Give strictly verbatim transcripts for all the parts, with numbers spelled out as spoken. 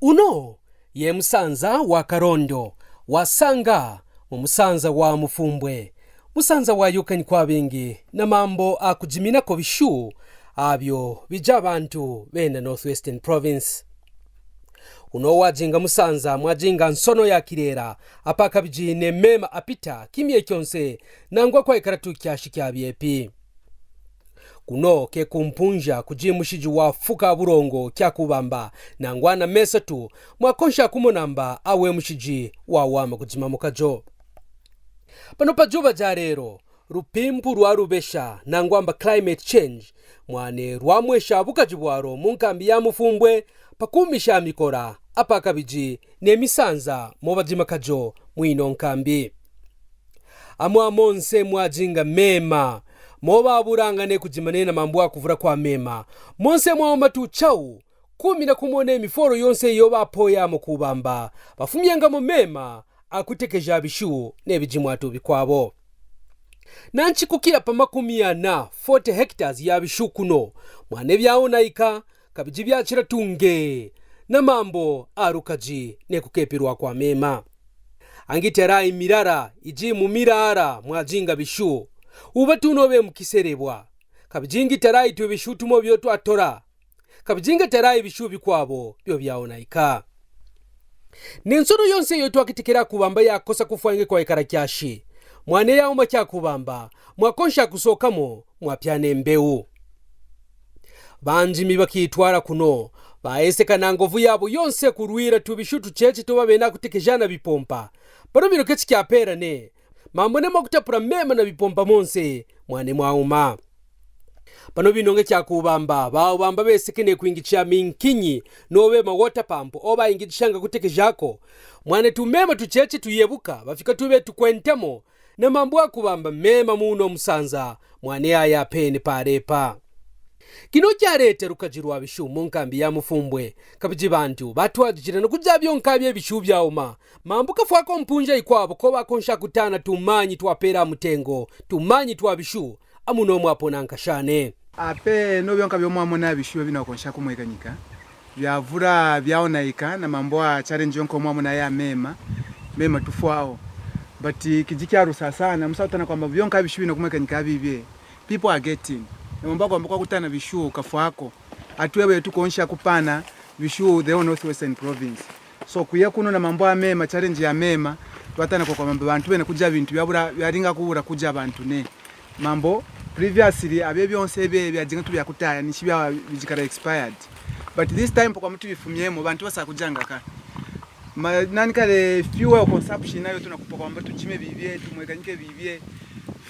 Uno ye musanza wa Karondo, wasanga mu musanza wa Mufumbwe, musanza wa yukanyi kwa bingi na mambo a kujiminako bishu abyo bija bantu bena North Western Province. Uno wajinga musanza mwajinga nsono ya kirera, apa kabiji ne mema apita kimye kyonse, nangwa kwa ikaratu kyashi kya byepi. Kuno ke kumpunja kuji mushiji wa fuka burongo kya kubamba, nangwa na mesa tu mwakonsha kumonamba awe mushiji wa wama kujima mukajo. Pano pajuba ja rero, rupimpu rwa rubesha, nangwa mba climate change, mwane rwamwesha bukaji bwaro mu nkambi ya Mufumbwe, pakumisha mikora, apa kabiji ne misanza mo bajima kajo mwino nkambi. Amwa monse mwajinga mema, mo baburanga ne kujimane na mambo a kuvura kwa mema, monse mwaoma tu chau, kumi na kumone miforo yonse yo bapoyamo kubamba, bafumyangamo mema, a kutekeja bishu ne bijimwa tu bikwabo. Nanchi kukira pa makumi ana, forty hectares ya bishu kuno, mwane byaonaika, kabiji byachira tunge na mambo a rukaji ne kukepirwa kwa mema. Angitarai mirara, iji mu mirara mwajinga bishu, uba tuno be mukiserebwa. Kabijingi tarai tu bishu tumo byo twatora. Kabijinga tarai bishu bikwabo byo byaonaika. Nensoro yonse yo twakitikira kubamba yakosa kufwange kwa ikara kyashi. Mwane yauma kya kubamba, mwakonsha kusokamo, mwapyane mbeu. Banjimi bakitwara kuno, baeseka na ngovu yabo yonse kurwira tu bishu tucheche tuba bena kutekejana bipompa. Pano bino kechi kyapera ne, mamone mwakutapura mema na bipompa monse, mwane mwauma. Pano bino nge kyakubamba, bao bamba besekene kwingichia minkinyi, nobe ma water pump, oba ingitishanga kutekejako. Mwane tumema tucheche tuyebuka, bafika tube tukwentemo, na mambo akubamba mema muno musanza, mwane aya pene parepa. Kino kyareta rukaji rwa bishu mu nkambi ya Mufumbwe, kabiji bantu batwadijira no kuja byo nkabye bishu byauma. Mambo kafwako mpunja ikwabo ko bakonsha kutana tumanyi twapera mutengo, tumanyi twa bishu, amuno mwapona nkashane. Ape no byonka byo mwamona bishu bina konsha kumwekanyika. Byavura byaonaika na mambo a challenge yonka mwamona ya mema, mema tufwao. But, eh, kiji kyarusa sana, musa utana kwamba byonka bishu bina kumwekanyika bibye. People are getting. Na mambo kwamba kwa kutana bishu kafwako. Atwebe tukonsha kupana bishu the whole North Western Province. So kuya kuno na mambo a mema, challenge ya mema, twatana kwa kwamba bantu bena kuja bintu byabura, byaringa kubura kuja bantu ne. Mambo, previously, abye byonse bye byajinga tu byakutaya, nishi bya bijikara expired. But this time, pokwa mutu bifumyemo, bantu basa kujanga ka. Ma, nani kare fuel consumption nayo tunakupa kwamba tujime bibye, tumwekanyike bibye.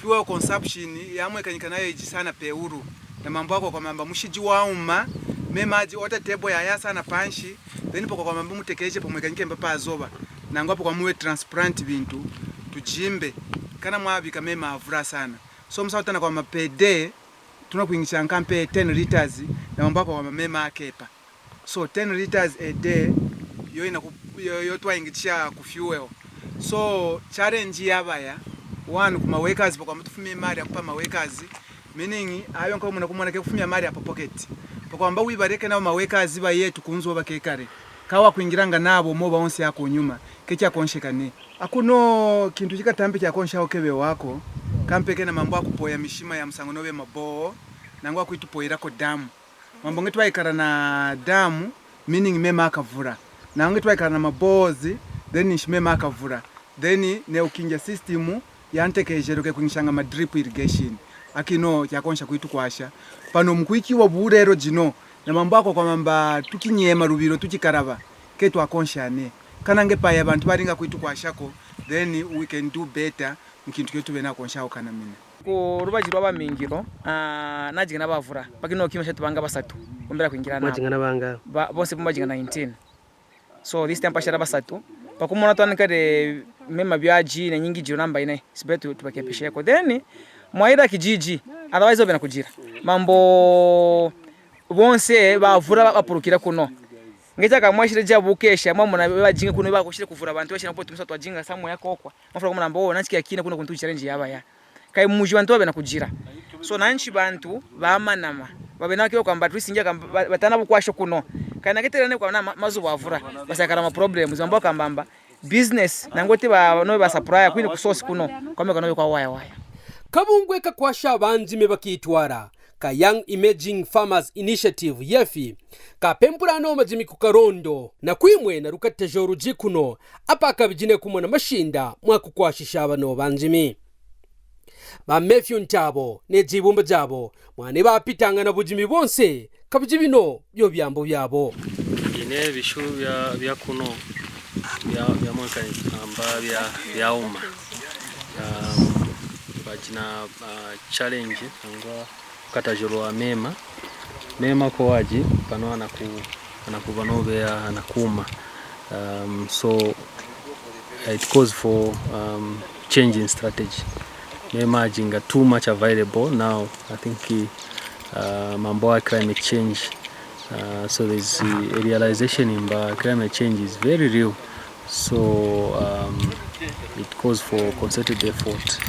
Fuel consumption, ya mwekanyika nayo iji sana peuru. Na mambo ako kwa mamba mushiji wauma, mema aji ota tebo ya ya sana panshi, then pokwa kwa mamba mutekeje pomwekanyike mba pa zoba. Nangu apo kwa muwe transplant bintu, tujimbe. Kana mwabika mema avura sana. So musa utana kwa mapede, tunakwingisha nkampe ten liters, na mambo ako kwa mema akepa. So ten liters a day, yo ina ku, yo, yo twaingitisha ku fuel. So challenge yabaya, one, kuma workers, pokwa mutu fumi mali ya kupa ma workers, meaning, ayo nko muna kumona ke kufumya mali ya pa pocket. Pokwa mba wibareke na ma workers ba yetu kunzo ba kekare. Kawa kwingiranga nabo mo ba onse ya kunyuma, ke kya konshekane. Akuno kintu kikatambi kya konsha okebe wako, kampe kena mambo akupoya mishima ya musango nobe maboo, nangu akuitupoyira ko damu. Mambo nge twaikara na damu, meaning mema akavura. Nangu nge twaikara na mabozi, then nshi mema akavura. Then ne ukinja system ya ntekejero ke kwingishanga ma drip irrigation. Akino kyakonsha kuitukwasha. Pano mukwikiwa burero jino, na mambo ako kwa mamba tukinyema rubiro tukikaraba, ke twakonshane. Kana nge paya bantu baringa kuitukwashako, then we can do better, mu kintu kyo tube nakonshaho kana mina. Ku rubaji rwa bamingiro, ah, najinga na bavura. Bakino kima shatu banga basatu. Kumbera kwingira nabo. Mwajinga na banga? Ba, bonse bumajinga nineteen. So this time pashara basatu. Pakumona twanika de mema byaji na nyingi jiro namba ine. Sibetu tubakepesheko. Then, mwaira kijiji. Otherwise, obena kujira. Mambo bonse bavura ba, bapurukira kuno. Ngecha kamwashire ja bukesha, mwamona bajinga kuno bakoshire kuvura bantu, bashira potu musa twajinga samwe yakokwa. Mafura kumona mbo, nanchi kya kina kuno kuntu challenge yabaya. Kai muji bantu babena kujira. So nanchi bantu bamanama. Babena kiwa kwamba tuisinja kamba, ba, batana bukwasho kuno. Kana keterane kwa na ma-, mazuba avura, basakara ma problems, mambo kambamba. Business, nangu ti ba, no ba supplier, kwini ku source kuno, kwame kano kwa waya waya. Kabungwe kakwasha banjime bakitwara ka Young Emerging Farmers Initiative, yefi, kapempura no majimi ku Karondo, na kwimwe na rukata joru jikuno, apa kabijine kumona mashinda mwa kukwashisha bano banjimi. Ba Matthew Ntabo, ne jibumba jabo, mwane bapitanga na bujimi bonse, kabujimi no, byo byambo byabo. Ine bishu bya, bya kuno, bya, bya mwaka amba bya, bya uma. Um, bajina, uh, challenge, angwa kata jolo wa mema. Mema ko waji, pano anaku, anaku pano beya, anakuma. Um, so, it calls for, um, change in strategy. Mema ajinga too much available now. I think, uh, mambo ya climate change. Uh, so there's, uh, a realization in ba climate change is very real. So, um, it calls for concerted effort.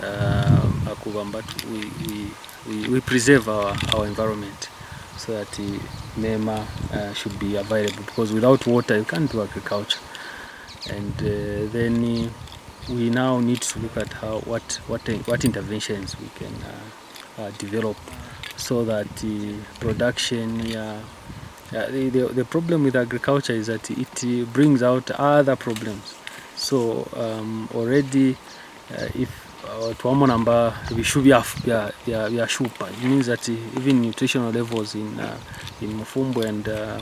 Uh, akuba, but we, we, we, we preserve our, our environment so that, uh, mema, uh, should be available, because without water you can't do agriculture. And, uh, then, uh, we now need to look at how, what, what, what interventions we can, uh, uh, develop so that, uh, production, yeah, yeah, the, the, the problem with agriculture is that it, uh, brings out other problems. So, um, already, uh, if, uh, twamona amba bishu bya, bya, bya, bya shupa, it means that, uh, even nutritional levels in, uh, in Mufumbo and, uh,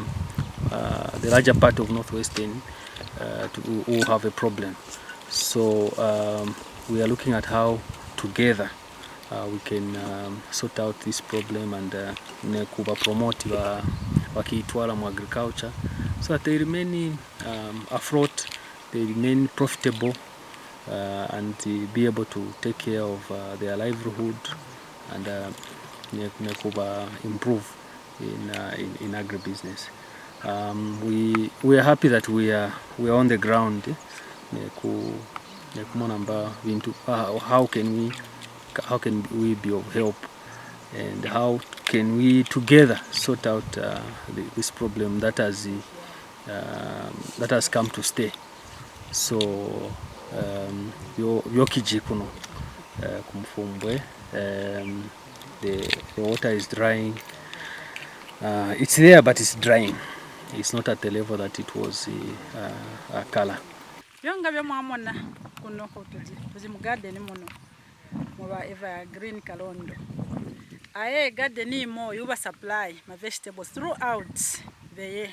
uh, the larger part of northwestern, uh, to, will have a problem. So, um, we are looking at how together, uh, we can, um, sort out this problem and, uh, nekuba promote ba, bakitwala mu agriculture, so that they remain, um, afloat, they remain profitable, uh, and, uh, be able to take care of, uh, their livelihood and, uh, ne-, nekuba improve in, uh, in, in agribusiness. Um, we, we are happy that we are, we are on the ground, eh, neku-, nekumona amba bintu, uh, how can we, how can we be of help, and how can we together sort out, uh, the, this problem that has, uh, that has come to stay. So, um, byo, byo kiji kuno, uh, ku Mfumbwe, um, the, the water is drying. Uh, it's there, but it's drying. It's not at the level that it was, uh, uh, kala. Byonga byo mwamona kuno ko tuzi, tuzi mu garden muno, muba Evergreen Kalondo. Aye garden imo yuba supply ma vegetables throughout the year.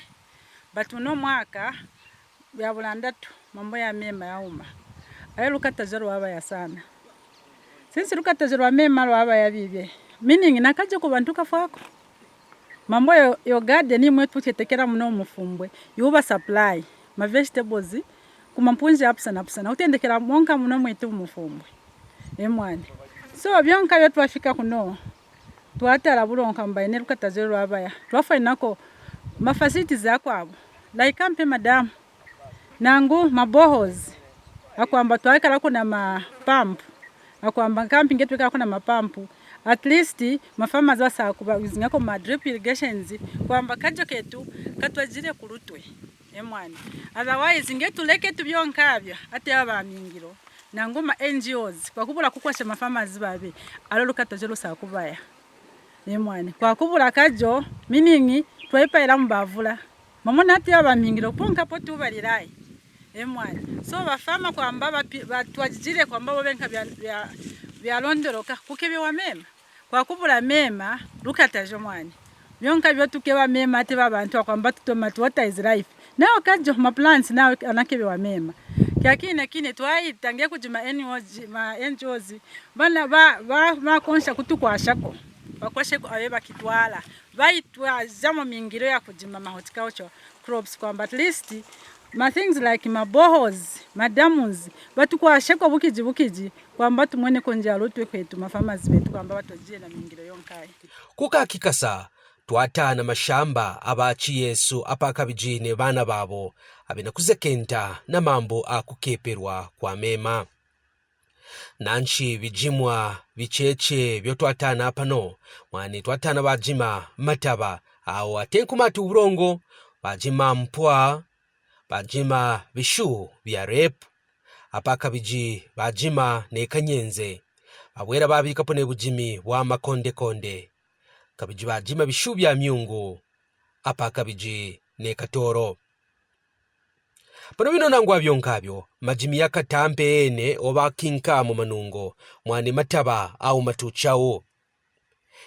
But uno mwaka, bya bula ndatu, mambo ya mema yauma. Aye lukatazo lwabaya sana. Since lukatazo lwa mema lwabaya bibi, meaning nakaje ku bantu kafwako. Mambo yo, yo garden imwe tuketekera muno Mfumbwe, yuba supply ma vegetables ku mampunji apusana apusana, utendekera monka muno mwetu Mfumbwe. E mwani. So, byonka byo twafika kuno, twatala bulonka mbaine lukatazo lwabaya. Twafwena ko ma facilities akwabo. Like ampe madam. Nangu ma boreholes. Akwamba twakala kuna ma pump. Akwamba kampi nge twakala kuna ma pump. At least ma farmers basa kuba using ako ma drip irrigations. Kwamba kajo ketu katwajire kulutwe. E mwani. Otherwise, nge tuleke tu byonka bya, ati aba mingiro. Nangu ma N G Os, kwa kubula kukwasha ma farmers babe, alo lukatazo lusa kubaya. E mwani. Kwa kubula kajo, meaning, twaipaila mbavula. Mamona ati aba mingiro, ponka po tubalilai. E mwani. So, ba farmer kwamba ba pi-, ba twajijire kwamba bo benka bya, bya, byalondoloka, kukebe wa mema. Kwa kubula mema, lukatajo mwani. Byonka byo tukeba mema ati ba bantu bakwamba tu tomati, water is life. Nao kajo ma plants nao anakebe wa mema. Kya kine kine twayitange kujima N G Os, ma N G Os. Bana ba, ba, ba konsha kutukwashako. Bakwasheko abe bakitwala. Bayitwajamo mingiro ya kujima ma horticulture crops kwamba at least ma things like ma boreholes, ma dams, batukwasheko bukiji bukiji, kwamba tumwene konjalo twe kwetu ma farmers betu kwamba batojie na mingiro yonkai. Kukakikasa, twatana mashamba aba chi Yesu apa kabijine bana babo, abina kuzekenta na mambo a kukeperwa kwa mema. Nanchi bijimwa bicheche byo twatana apano, mwani twatana bajima mataba, awo atenkumati uburongo, bajima mpwa, bajima bishu bya repu, apa kabiji bajima ne kanyenze, babwera babikapu ne bujimi bwa makondekonde, kabiji bajima bishu bya myungu, apa kabiji ne katoro. Pano bino nangwa byo nkabyo, majimi yakatampe ene oba kinka mu manungo, mwani mataba au matuchau.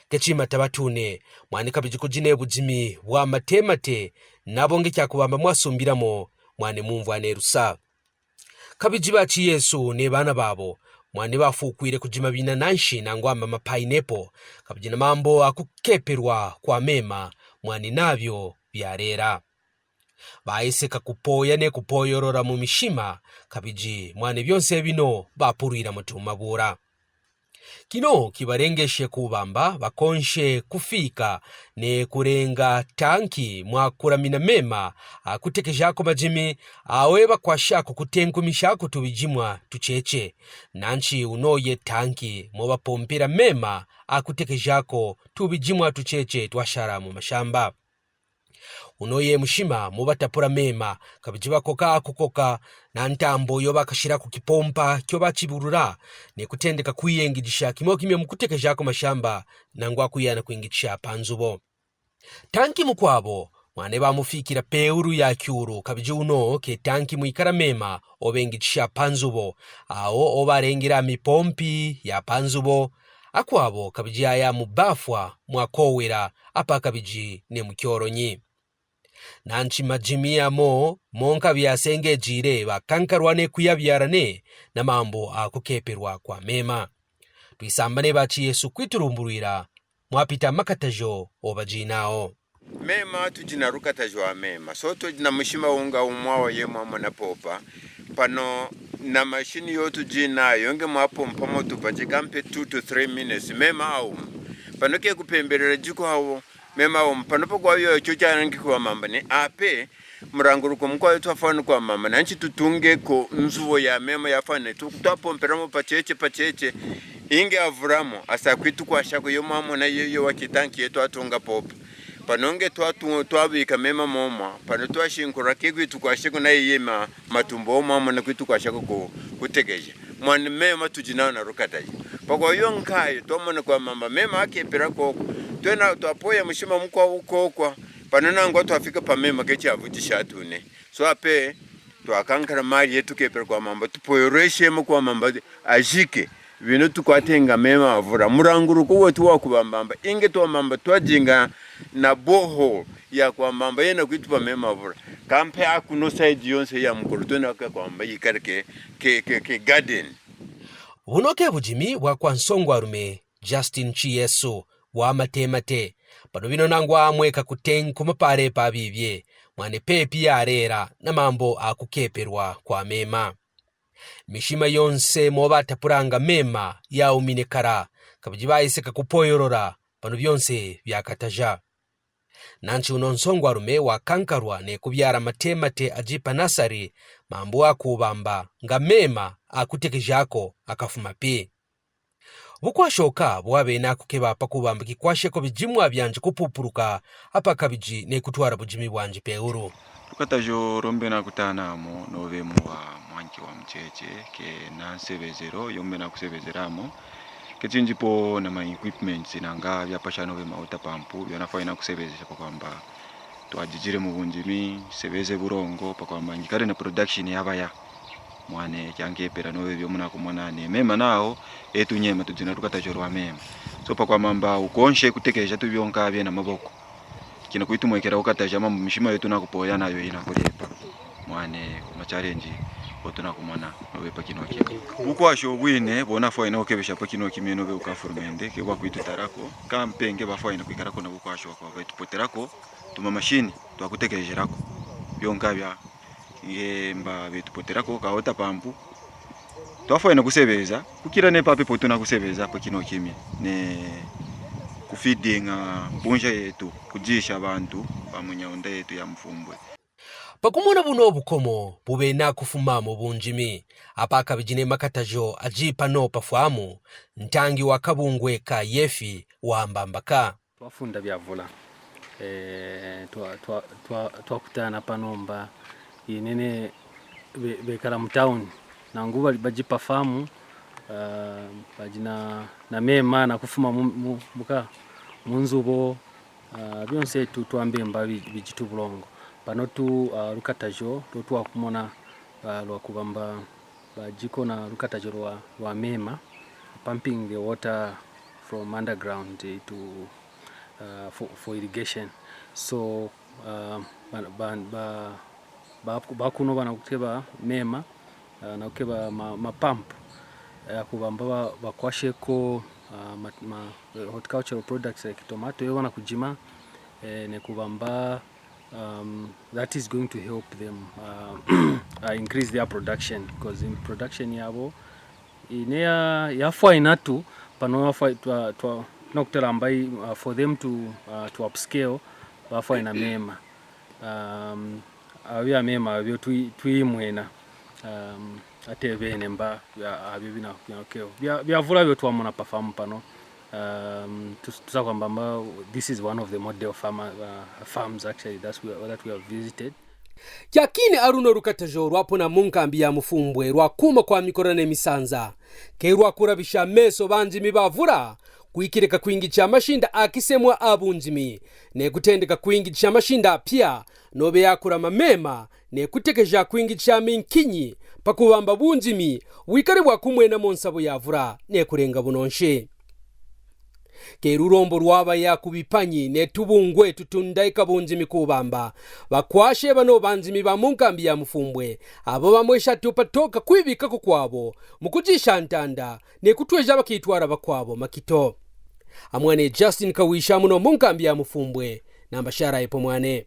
Kechi mataba tune, mwani kabiji kujine bujimi bwa matemate, nabo nge kyakubamba mwasumbiramo, mwani mumvwa nerusa. Kabiji bachi Yesu ne bana babo, mwani bafukwire kujima bina nanshi nangwa mama painepo, kabiji na mambo akukeperwa kwa mema, mwani nabyo byarera. Baiseka kupoya ne kupoyorora mu mishima, kabiji mwani byonse bino bapurwira mutuma bura. Kino kibarengeshe kubamba bakonshe kufika ne kurenga tanki mwakuramina mema akutekejako majimi, awe bakwashako kutenkumishako tubijimwa tucheche. Nanchi unoye tanki mobapompera mema akutekejako tubijimwa tucheche twashara mu mashamba. Unoye mushima mubatapura mema, kabiji bakoka akukoka, na ntambo yo bakashira ku kipompa kyo bachiburura, ne kutendeka kwiyengijisha kimo kimwe mukutekejako mashamba, nangwa kuyana kwingijisha panzubo. Tanki mukwabo, mwane bamufikira peuru ya kyuru, kabiji uno ke tanki mwikara mema, obengijisha panzubo, ao obarengera mipompi ya panzubo, akwabo kabiji aya mubafwa mwakowera, apa kabiji ne mukyoronyi. Nanchi majimi amo monka byasengejire bakankarwa ne kuyabyara ne na mambo akukeperwa kwa mema. Twisambane bachi Yesu kwiturumburwira mwapita makatajo obajinao. Mema tujina rukatajo a mema. So tujina mushima wunga umwa wa yemwa mwana popa. Pano na mashini yo tujina yo nge mwapompamo tubaje kampe two to three minutes. Mema aum. Pano ke kupemberera jiko hawo. Mema aum. Pano pokwa yo cho chana nki kwa mamba ne. Ape, muranguruko mukwa yo twafana kwa mamba. Nanchi tutungeko nzuwo ya mema yafana. Tu, twapomperamo pacheche, pacheche. Inge avuramo. Asa kwitu kwashako yo mwamona yo, yo wa kitanki yetu atunga popa. Pano nge twatu-, twabika mema momwa, pano twashinkura ke kwitu kwashako na yeye ma-, matumbo omwa mwana kwitu kwashako ku-, kutekeja. Mwana mema tujinao na rukataja. Pakwa yo nkayo, twamona kwa mamba, mema akepera koko. Twena twapoya mushima mukwa ukokwa, pano nangwa twafika pa mema ke chavuji shatune. So ape, twakankara mali yetu kepera kwa mamba, tupoyoreshemo kwa mamba, ajike. Bino tukwatenga mema avura. Muranguruko wetu wa kubambamba. Inge twamamba twajinga na boho ya kwamamba yena kwitupa mema avura. Kampe akuno side yonse ya mukuru twena ka kwamba yikare ke, ke, ke, ke garden. Buno ke bujimi bwa kwa nsongwarume Justin Chiyesu wa matemate. Pano bino nangwa amweka kutenku mapare pa bibye. Mwane pepi yarera na mambo akukeperwa kwa mema. Mishima yonse mobatapuranga mema yaumine kara, kabiji baiseka kupoyorora, pano byonse byakataja. Nanchi uno nsongwarume wakankarwa ne kubyara matemate ajipa nasari, mambo akubamba, nga mema akutekejako akafuma pi. Bukwashoka bwa bena kukeba pakubamba kikwasheko bijimwa byanji kupupuruka, apa kabiji ne kutwara bujimi bwanji peuru. Rukatajo rombe nakutana amo, nove muwa mwanki wa mcheche, ke na nsebezero, yombe nakusebezera amo. Ke chinjipo na ma equipments nanga byapasha nove mauta pampu, byona fai nakusebezesha pakwamba twajijire mu bunjimi, sebeze burongo, pakwamba ngikare na production yabaya. Mwane, kyankepera nove byo munakumona ne mema nao, etu nyema tujina rukatajo rwa mema. So pakwamamba ukonshe kutekeja tu byonka bye na maboko. Kina kwitu mwekera ukataja mambo mishima yetu nakupoya nayo inakurepa. Mwane, kuma challenge otu nakumona, nove pa kino kimwe. Bukwasho bwine, bona fwaina ukebesha pa kino kimwe nove uka furumende, ke bwa kwitu tarako, kampe nge bafwaina kwikarako na bukwasho kwa baitu poterako, tuma mashini, twakutekejerako. Byonka bya nge mba betupoterako kaota pampu. Twafwaina kusebeza, kukira ne pape potu nakusebeza pa kino kimye, ne kufeedinga bunja yetu, kujisha bantu ba munyaunda yetu ya Mufumbwe. Pakumona buno bukomo bube nakufumamo bunjimi, apa kabijine makatajo ajipa no pafwamu, ntangi wa kabungwe ka Yefi wambambaka. Twafunda byavula. Eh, twa- twa- twa- twakutana pano mba inene be- bekala mu town. Nangu bali- bajipa famu, ah, bajina na mema na kufuma mu- mu- muka munzubo, ah, byonse tu twambe mba bi- bijitu bulongo. Pano tu, ah, lukatajo tu twakumona, ah, lwakubamba bajiko na lukatajo lwa, lwa mema, pumping the water from underground to, uh, for, for irrigation. So, uh, ba, ba, ba, ba, bakuno bana kukeba mema, uh, na kukeba ma, ma pump, uh, kubamba ba, bakwasheko, uh, ma, ma, uh, horticultural products like tomato, yo bana kujima, eh, ne kubamba, um, that is going to help them, uh, uh, increase their production, because in production yabo ine ya- yafwa inatu pano yafwa twa- twa- nakutela mbai, uh, for them to, uh, to upscale, bafwa ina mema, um, abyo mema abyo twi- twimwena, um, ate bene mba ya- abyo bina- bina- keo. Bya- byavula byo twamona pa farm pano. Um, tus- tusakwamba mba, this is one of the model farmer, uh, farms actually that's we, that we have visited. Kyakini aruno rukatajo rwapona mu nkambi ya Mufumbwe rwakuma kwa mikora ne misanza, ke rwakurabisha meso banjimi bavura kwikirika kwingi cha mashinda akisemwa abunjimi, ne kutendeka kwingi cha mashinda apya, nobe yakurama mema, ne kutekeja kwingi cha minkinyi, pakubamba bunjimi wikare bwakumwena mo nsabo yavura ne kurenga bunonshi. Ke rurombo rwabaya ku bipanyi ne tubungwe tutundaika bunjimi kubamba, bakwashe bano banjimi ba mu nkambi ya Mufumbwe, abo bamwesha tupa toka kwibika kukwabo mu kujisha ntanda ne kutweja bakitwara bakwabo makito. Amwane Justin Kawisha muno mu nkambi ya Mufumbwe, namba shara epo mwane.